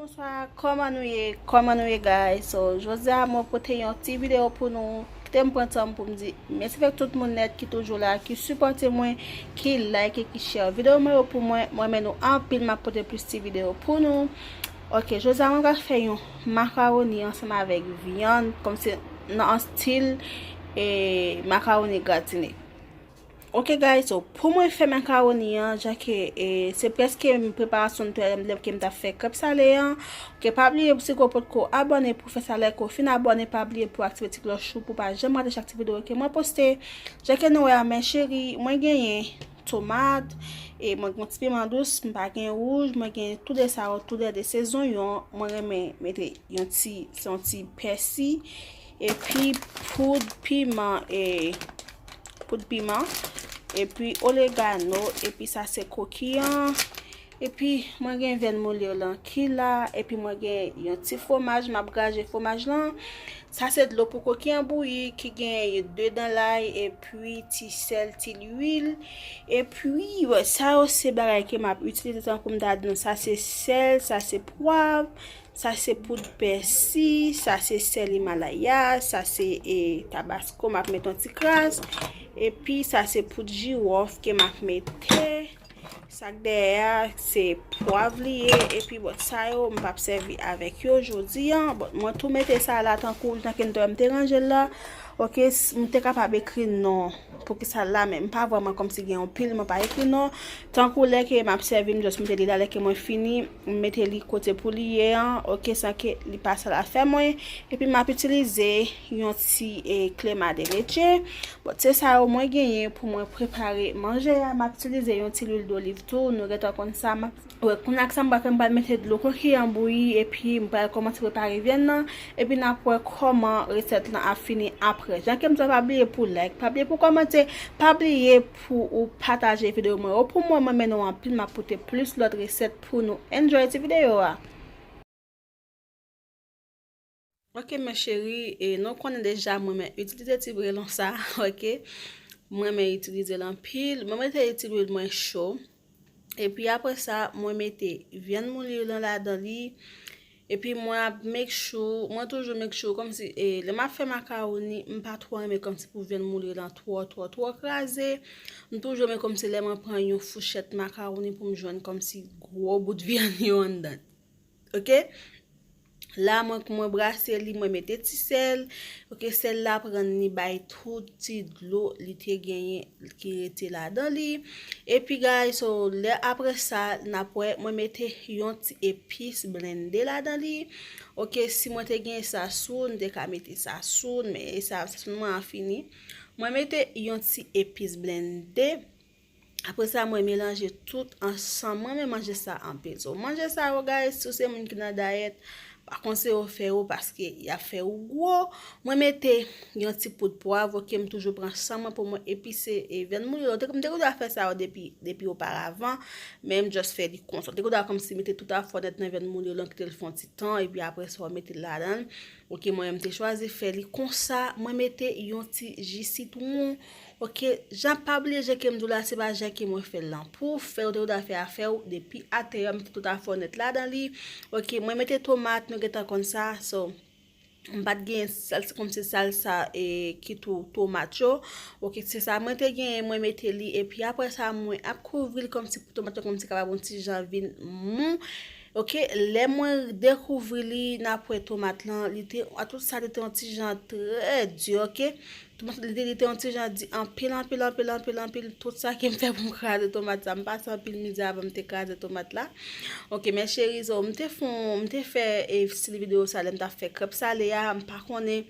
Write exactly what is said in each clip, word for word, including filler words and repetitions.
Bonswa, kòman nou ye? Kòman nou ye, guys? So, jodi a, mwen pote yon ti videyo pou nou. Kite m pran tan m pou m di mèsi avèk tout moun nèt ki toujou la, ki sipòte mwen, ki like, ki share videyo mwen yo pou mwen. Mwen renmen nou anpil, m ap pote plis ti videyo pou nou. Ok, jodi a, mwen pral fè yon makawoni ansanm avèk vyann, kòmsi nan an stil e makawoni gratine. Ok guys, so pou mwen fè makawoni an, jan ke e, se prèske preparasyon m te lè ke m t ap fè krèp sale an. Ok, pa bliye si ke w potko abòne pou fè sa, lè ke w fin abòne, pa bliye pou aktive ti klòch ou pou pa janm rate chak ti videyo ke mwen poste. Jan ke nou wè a, mè cheri, mwen genyen tomat, e mwen gen ti piman dous, m pa gen wouj, mwen gen tou de sa yo, tou de, de se zonyon, mwen renmen mete yon ti, se yon ti pèsi, epi poud piman, e poud piman, epi oregano, epi sa se koki an, epi mwen gen vyann moule lan ki la, epi mwen gen yon ti fwomaj, m ap graje fwomaj lan. Sa se dlo pou koki an bouyi ki gen de dan lay, epi ti sèl, ti lwil, epi wè, sa yo se bagay ke m ap itilize tankou m ta di nou, sa se sèl, sa se pwav, sa se poud pèsi, sa se sèl Himalaya, sa se e, tabasko, m ap mete yon ti kras, epi sa se poud jiwòf ke m ap mete. Sa k dèyè a, se pwav li ye, epi bòt sa yo, m p ap sèvi avèk yo jodi an. Bòt mwen tou mete sa la tankou jan ke n te wè m te ranje l la. Ok, m te kapab ekri non poukisa la, men m pa vrèman kòmsi gen yon pil, mwen pa ekri non. Tankou lè ke m ap sèvi, m just mete li la, lè ke mwen fini, m mete li kote pou li ye an, ok, san ke li pa sal afè mwen. Epi m ap itilize yon ti e, klema de leche. Bon, se sa yo mwen genyen pou mwen prepare manje a. M ap itilize yon ti lwil doliv tou, nou gentan konn sa. M ap, wè, kounye a sa m pral fè, m pral mete dlo koki an bouyi, epi m pral kòmanse prepare vyann nan, epi n ap wè kòman resèt lan ap fini apre. Jan ke m di w, pa bliye pou like, pa bliye pou kòmante, pa bliye pou ou pataje videyo mwen yo pou mwen, mwen renmen nou anpil, m ap pote plis lòt resèt pou nou. Enjoy ti videyo a. Ok, mè cheri, e nou konnen deja mwen renmen itilize ti brelon sa, ok? Mwen renmen itilize l anpil. Mwen mete ti lwil mwen cho. Epi apre sa, mwen mete vyann moule lan ladan li. Epi mwen ap make sure, mwen toujou make sure kòmsi, e, lè m ap fè makawoni, m pa twò renmen kòmsi pou vyann moule lan twò, twò, twò kraze. M toujou renmen kòmsi lè mwen pran yon fouchèt makawoni pou m jwenn kòmsi gwo bout vyann yo anndan. Ok? La, mwen, mwen brase li, mwen mete ti sèl. Ok, sèl la pran li bay tout ti dlo li te genyen ki rete ladan li. Epi, guys, so, lè apre sa, n ap wè, mwen mete yon ti epis blende ladan li. Ok, si mwen te gen sasoun, m te ka mete sasoun, men sa, sasoun mwen an fini. Mwen mete yon ti epis blende. Apre sa, mwen melanje tout ansanm. Mwen renmen manje sa anpil. So, manje sa yo, guys, si w se moun ki nan dayèt, pa konseye w fè yo paske y ap fè ou gwo. Mwen mete yon ti poud pwav, ok, m toujou pran san mwen pou mwen epise e vyann moule yo. Te, m te gendwa fè sa yo depi, depi oparavan, men m just fè li konsa. M te gendwa kòmsi mete tout afè nèt nan vyann moule yo, kite l fè yon ti tan, epi apre sa, w mete l ladan l. Ok, mwen, m te chwazi fè li konsa. Mwen mete yon ti ji sitwon. Ok, jan pa bliye jan ke m di w la, se pa jan ke mwen fè l lan. Pou w fè, ou te dwe fè afè w depi atè a, mete tout afè w nèt ladan li. Ok, mwen mete tomat, nou gentan konn sa. So, m pa t gen salsa, kòmsi salsa, e, ki tou tomat yo. Ok, se sa mwen te genyen, mwen mete li. Epi apre sa, mwen ap kouvri l kòmsi pou tomat yo kòmsi kapab yon ti jan vin mou. Ok, lè mwen dekouvri li, n ap wè tomat lan, li te, a tout sa, li te yon ti jan trè di, ok? Tomat li te, li te yon ti jan di anpil, anpil, anpil, anpil, anpil. Tout sa ke m fè pou m kraze tomat sa, m pase anpil mizè avan m te kraze tomat la. Ok, mè cheri, so, m te fon, m te fè, e, stil videyo sa, lè m t ap fè krèp sale a, m pa konnen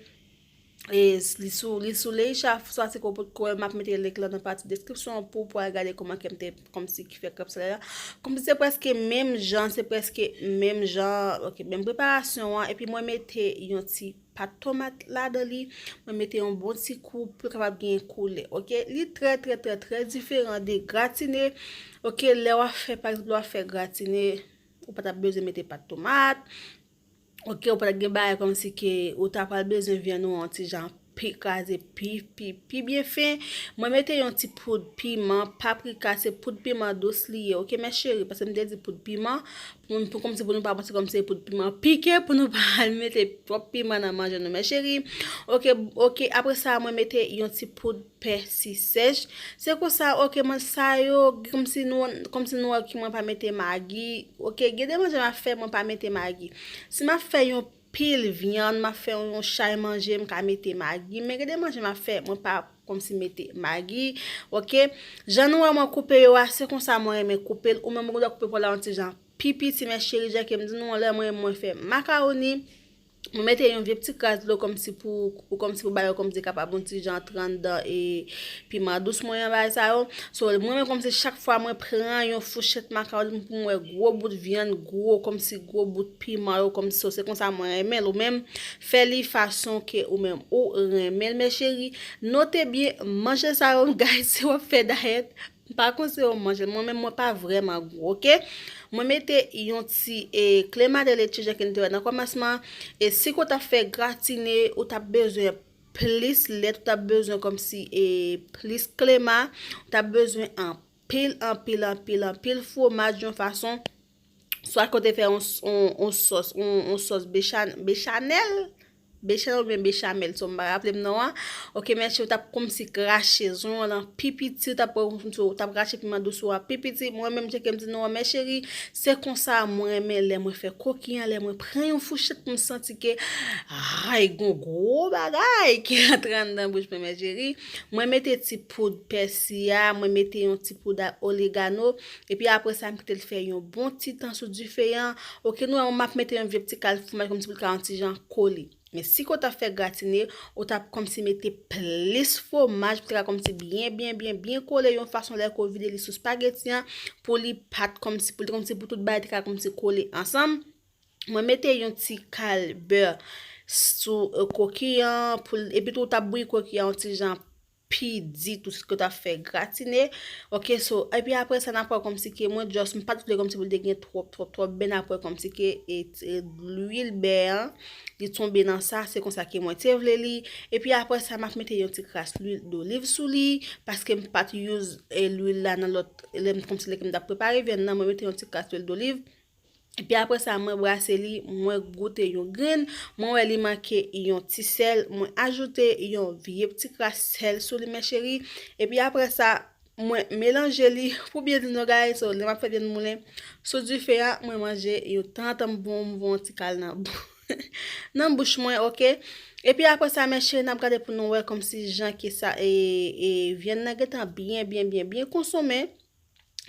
E li sou, li sou Leisha, swa si ke w potko wè, m ap mete link lan nan pati deskripsyon an pou w pral gade kòman ke m te kòmsi ki fè krèp sale la. Kòmsi se prèske menm jan, se prèske menm jan, ok, menm preparasyon an. Epi mwen mete yon ti pat tomat ladan li. Mwen mete yon bon ti kou pou l kapab gen koulè, ok? Li trè, trè, trè, trè diferan de gratine, ok? Lè w ap fè, pa egzanp, lè w ap fè gratine, ou pa t ap bezwen mete pat tomat. Ok, ou pa t gen bagay kòmsi ke ou ta pral bezwen vyann ou an ti jan pi kraze pi, pi, pi byen fen. Mwen mete yon ti poud piman, paprika, se poud piman dous li ye, oke, mè cheri, paske m te di poud piman, pou, pou kòmsi pou nou pa panse kòmsi se poud piman pike, pou nou pa al mete twòp piman nan manje nou, mè cheri. Oke, oke, apre sa, mwen mete yon ti poud pèsi sèch. Se konsa, oke, mwen sa yo, kòmsi nou, kòmsi nou wè ki mwen pa mete magi, oke, gen de manje m ap fè, mwen pa mete magi. Si m ap fè yon pil vyann, m ap fè yon chay manje, m ka mete magi. Men gen de manje m ap fè, mwen pa kòmsi mete magi. Oke? Jan nou wè mwen koupe yo a, se konsa mwen renmen koupe l. Ou menm ou dwe koupe pwa la yon ti jan pi piti, mè cheri, jan ke m di nou an, lè mwen, mwen fè makawoni, mwen mete yon vye ti kras dlo kòmsi pou, pou kòmsi pou ba yo kòmsi kapab yon ti jan trann dan e piman dous mwen an bagay sa yo. So, mwen menm kòmsi chak fwa mwen pran yon fouchèt makawon pou mwen gwo bout vyann, gwo, kòmsi gwo bout piman yo, kòmsi so, se konsa mwen renmen l. Ou menm, fè li fason ke ou menm ou renmen l, mè cheri. Note byen, manje sa yo, guys, si w ap fè dayèt, m pa konseye w manje l. Mwen menm, mwen pa vrèman gwo, oke? Mwen mete yon ti e, klema de leche, jan ke n te wè nan kòmansman. E si ke w t ap fè gratine, ou t ap bezwen plis lèt, ou t ap bezwen kòmsi e, plis klema, ou t ap bezwen anpil, anpil, anpil, anpil fwomaj yon fason. Swa ke w te fè yon, yon, yon sòs, yon, yon sòs becha-, bechanèl, bechanèl oubyen bechamèl, so m pa raple m non an. Oke, mè cheri, ou t ap kòmsi krache zwen an pi piti, ou t ap, ou t ap rache piman dous ou an pi piti. Mwen menm, jan ke m di nou an, mè cheri, se konsa mwen renmen lè mwen fè koki an, lè mwen pran yon fouchèt pou m santi ke, ay, gon gwo bagay ki antre anndan bouch mwen, mè cheri. Mwen mete ti poud pèsi a, mwen mete yon ti poud a oregano, epi apre sa, m kite l fè yon bon ti tan sou dife an. Oke, nou wè, m ap mete yon vye ti kal fwomaj kòmsi pou l ka yon ti jan kole. Men si ke w t ap fè gratine, ou t ap kòmsi mete plis fwomaj, pou l te ka kòmsi byen, byen, byen, byen kole yon fason lè ke w vide li sou spageti an, pou li pa t kòmsi, pou l kòmsi pou tout bagay te ka kòmsi kole ansanm. Mwen mete yon ti kal bè sou e, koki an, pou l, epi tou w t ap bouyi koki an yon ti jan pi di tou, si ke w t ap fè gratine. Oke, so, epi apre sa, n ap wè kòmsi ke mwen just, m pa t vle kòmsi pou l te gen twòp, twòp, twòp bè, n ap wè kòmsi ke e, e, lwil bè an, li tonbe nan sa, se konsa ke mwen te vle li. Epi apre sa, m ap mete yon ti kras lwil doliv sou li, paske m pa t use e, lwil la nan lòt, lè m, kòmsi lè ke m t ap prepare vyann nan, mwen mete yon ti kras lwil doliv. Epi apre sa, mwen brase li, mwen goute yon grenn, mwen wè li manke yon ti sèl, mwen ajoute yon vye ti kras sèl sou li, mè cheri. Epi apre sa, mwen melanje li, pou byen di nou, guys, so, lè m ap fè vyann moulen, sou dife a, mwen manje, yon tanzantan m voye yon ti kal nan bou-, nan bouch mwen, oke? Epi apre sa, mè cheri, n ap gade pou nou wè kòmsi jan ke sa, e, e, vyann nan gentan byen, byen, byen, byen konsome.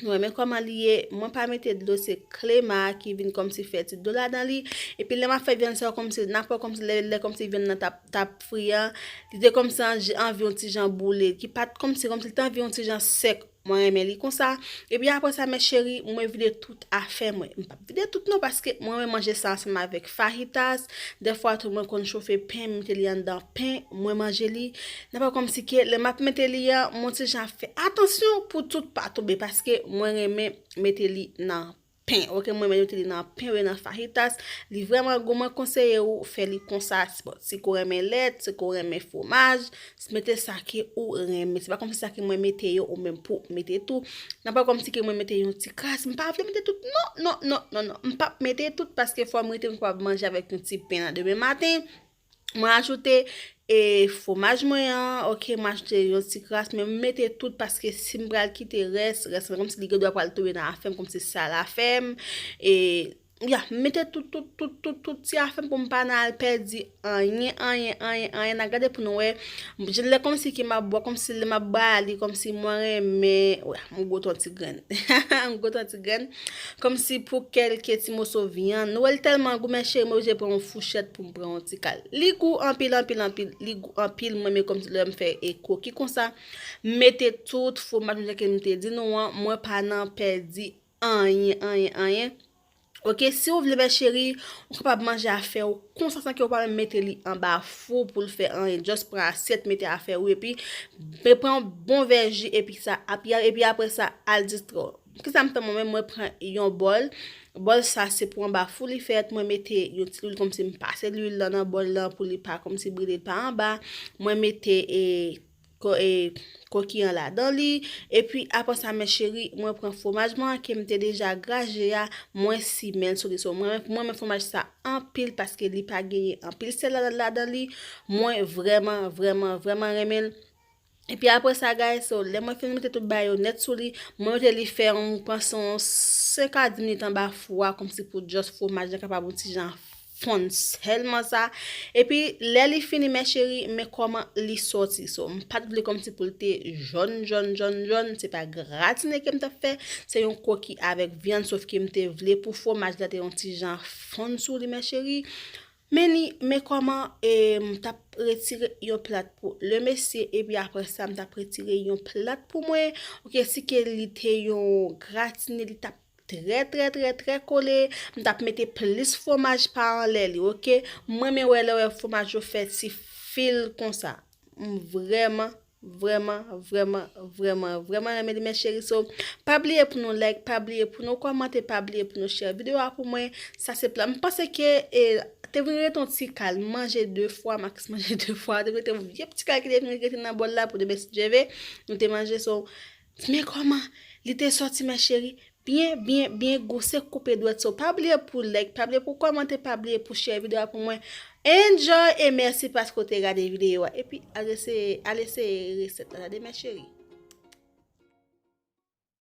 Nou renmen kòman li ye. Mwen pa mete dlo, se klema a ki vin kòmsi fè ti dlo ladan li. Epi lè m ap fè vyann sa yo kòmsi, n ap wè kòmsi lè, lè kòmsi vyann nan t ap, t ap fri an, li te kòmsi an-, anvi yon ti jan boule, ki pa t kòmsi, kòmsi li te anvi yon ti jan sèk. Mwen renmen li konsa. Epi apre sa, mè cheri, mwen vide tout afè mwen. M p ap vide tout non, paske mwen renmen manje sa ansanm avèk fajitas. Dèfwa tou, mwen konn chofe pen, m mete li anndan pen, mwen manje li. Nan pa kòmsi ke lè m ap mete li an, mwen ti jan ap fè atansyon pou tout pa tonbe, paske mwen renmen mete li nan pen. Oke, mwen renmen mete li nan pen, wi, nan fajitas. Li vrèman gou, mwen konseye ou fè li konsa. Bon, si ke w renmen lèt, si ke w renmen fwomaj, mete sa ke ou renmen. Se pa kòmsi sa ke mwen mete yo, ou menm pou mete tou. Nan pa kòmsi ke mwen mete yon ti kras. M pa vle mete tout. Non, non, non, non, non. M p ap mete tout paske fò m rete m kapab manje avèk yon ti pen nan demen maten. Mwen ajoute e fwomaj mwen an, oke, mwen ajoute yon ti kras, men m mete tout paske si m pral kite rès, rès lan kòmsi li gen dwa pral tonbe nan afè m, kòmsi sa l afè m. E ya, m mete tout, tout, tout, tout, tout ti afè m pou m pa nan al pèdi anyen, anyen, anyen, anyen. N a gade pou nou wè. Jan lè kòmsi ke m ap bwè, kòmsi lè m ap bwè a li, kòmsi mwen renmen, wè, m goute yon ti grenn. M goute yon ti grenn. Kòmsi pou kèlke ti moso vyann. Nou wè l tèlman gou, mè cheri, mwen oblije pran yon fouchèt pou m pran yon ti kal. Li gou anpil, anpil, anpil. Li gou anpil, mwen renmen kòmsi lè m fè e koki konsa. M mete tout fwomaj, jan ke m te di nou an, mwen pa nan pèdi anyen, anyen, anyen. Oke, si w vle, mè cheri, ou kapab manje afè w konsa san ke w pa menm mete li anba fou pou l fè anyen. Just pran asyèt, mete afè w, epi, men pran yon bon vè ji, epi sa, epi, epi apre sa, al distrè w. Kisa m fè mwen menm? Mwen pran yon bòl, Bòl sa se pou anba fou li fèt. Mwen mete yon ti lwil kòmsi m pase lwil lan nan bòl lan pou li pa kòmsi brile, li pa anba. Mwen mete e, ko, e, koki an ladan li. Epi apre sa, mes chéris, mwen pran fwomaj mwen ke m te deja graje a, mwen simen l sou li. So, mwen, mwen renmen fwomaj sa anpil paske li pa genyen anpil sèl ladan, ladan li. Mwen vrèman, vrèman, vrèman renmen l. Epi apre sa, guys, so, lè mwen fin mete tout bagay yo nèt sou li, mwen mete li fè yon, panse yon senk a dis minit anba fou a, kòmsi pou just fwomaj lan kapab yon ti jan fonn sèlman sa. Epi lè li fini, mes chéris, men kòman li sòti. So, m pa t vle kòmsi pou l te jòn, jòn, jòn, jòn. Se pa gratine ke m t ap fè, se yon koki avèk vyann, sof ke m te vle pou fwomaj la te yon ti jan fonn sou li, mes chéris. Men ni, men kòman, e, m t ap retire yon plat pou le mesye, epi apre sa, m t ap retire yon plat pou mwen. Oke, si ke li te yon gratine, li t ap trè, trè, trè, trè kole. M t ap mete plis fwomaj pa anlè li, oke? Mwen, men wè lè wè fwomaj yo fè ti fil konsa. M vrèman, vrèman, vrèman, vrèman, vrèman renmen li, mes chéris. So, pa bliye pou nou like, pa bliye pou nou kòmante, pa bliye pou nou share videyo a pou mwen. Sa se plan. M panse ke, e, te vin rete yon ti kal. M manje de fwa, Max manje de fwa. Te vin rete yon vye ti kal ki te vin rete nan bòl la pou demen si Dye ve. Nou te manje, so, men kòman li te sòti, mes chéris. Byen, byen, byen gou, se koupe dwèt. So, pa bliye pou like, pa bliye pou kòmante, pa bliye pou share videyo a pou mwen. Enjoy e mèsi paske w te gade videyo a. Epi, al eseye, al eseye resèt la. Tande, mes chéris.